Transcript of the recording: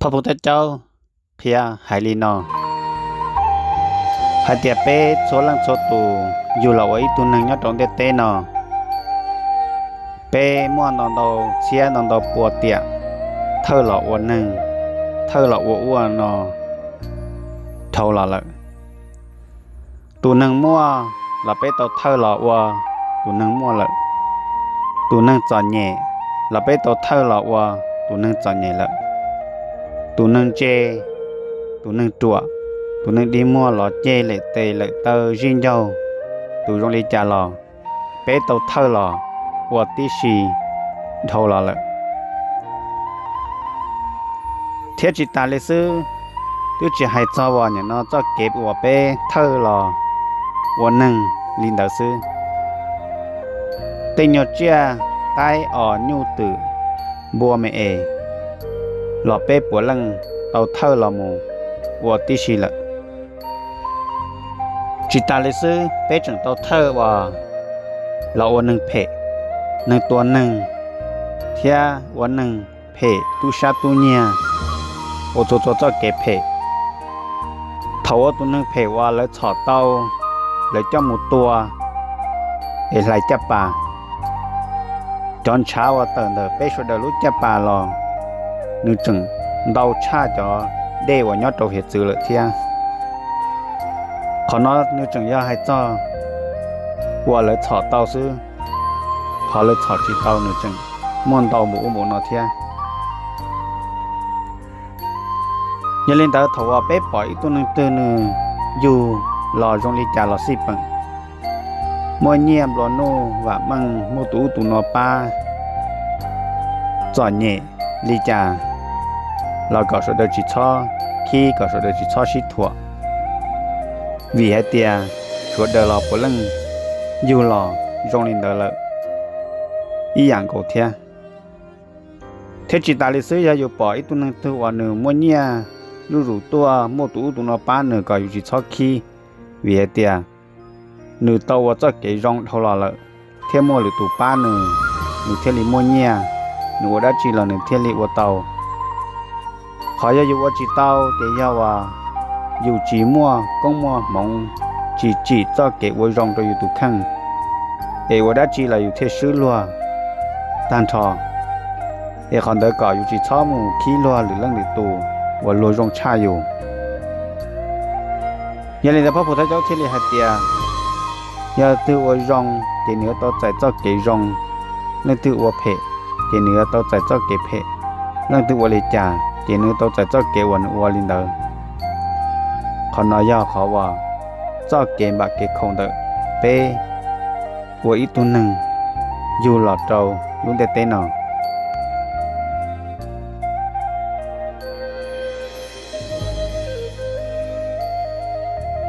Phau Phu Thaj Caub qhia hais li no, hais tias peb txhua leej txhua tus yug los ua ib tug neeg nyob rau ntiaj teb no, peb muaj ntau ntau txhiab ntau ntau pua tiam thawj los ua neeg, thawj los ua ua no dhau los lawm. Tus neeg muaj los peb tau thawj los ua tus neeg muaj lawm. Tus neeg txom nyem los peb tau thawj los ua tus neeg txom nyem lawm. Tus neeg ntse, tus neeg ruam, tus neeg dig muag los ceg lawm tes lawm taw zij ncaug, tus zoo li cas los peb tau thawj los ua tib si dhau los lawm. Thiab tsis tas li xwb, twb tsis hais txog uas nim no txoj kev uas peb thawj los ua neeg li ntawd xwb, tej nyuag tsiaj qaib os nyuj twm npua me es los peb puav leej tau thawj los mus ua tib si lawm. Tsis tas li xwb, peb tseem tau thawj uas los ua neeg phem, neeg tua neeg, thiab ua neeg phem tub sab tub nyiag, ua txhua txhua txoj kev phem. Thaum ua tus neeg phem uas lawv txhom tau, lawv coj mus tua es hlais caj pas, cov ntshav uas tawm ntawm peb sawv daws lub caj pas los nws tseem ntau tshaj cov dej uas nyob rau hiav txwv lawm thiab. Qhov no nws tseem yog hais txog uas lawv txhom tau xwb, qhov lawv txhom tsis tau nws tseem muaj ntau npaum ub npaum no thiab. Yog li ntawd thaum uas peb pom ib tug neeg twg nws yug los zoo li cas los xij peem, muaj nyiaj nplua nuj vam meej, muaj tus ub tus no pab, txom nyem li cas los kom sawv daws tsis txhob khib, kom sawv daws tsis txhob sib thuam, vim hais tias sawv daws los puav leej yug los zoo li ntawd lawm ib yam nkaus thiab. Thiab tsis tas li xwb, yog yus pom ib tug neeg twg uas nws muaj nyiaj zuj zus tuaj, muaj tus ub tus no pab nws kom yus tsis txhob khib, vim hais tias nws tau ua txoj kev zoo dhau los lawm, thiab muaj lwm tus pab nws, nws thiaj li muaj nyiaj, nws ua dab tsi los nws thiaj li ua tau. Qhov yog yus ua tsis tau ces yog uas yus tsis muaj koob muaj hmoov, tsis tsim txoj kev ua zoo rau yus tus kheej, es ua dab tsi los yus thiaj swb luag tag nrho. Es qhov ntawd kom yus tsis txhob mus khib luag lwm leej lwm tus uas luag zoo tshaj yus. Yog li ntawd Phab Phu Thaj Caub thiaj li hais tias, yog leej twg ua zoo ces nws yuav tau txais txoj kev zoo, leej twg ua phem ces nws yuav tau txais txoj kev phem, leej twg ua li cas ces nws yuav tau txais txoj kev uas nws ua li ntawd. Qhov no yog qhov uas txoj kev npam kev khaum ntawm peb ua ib tug neeg yug los rau lub ntiaj teb no.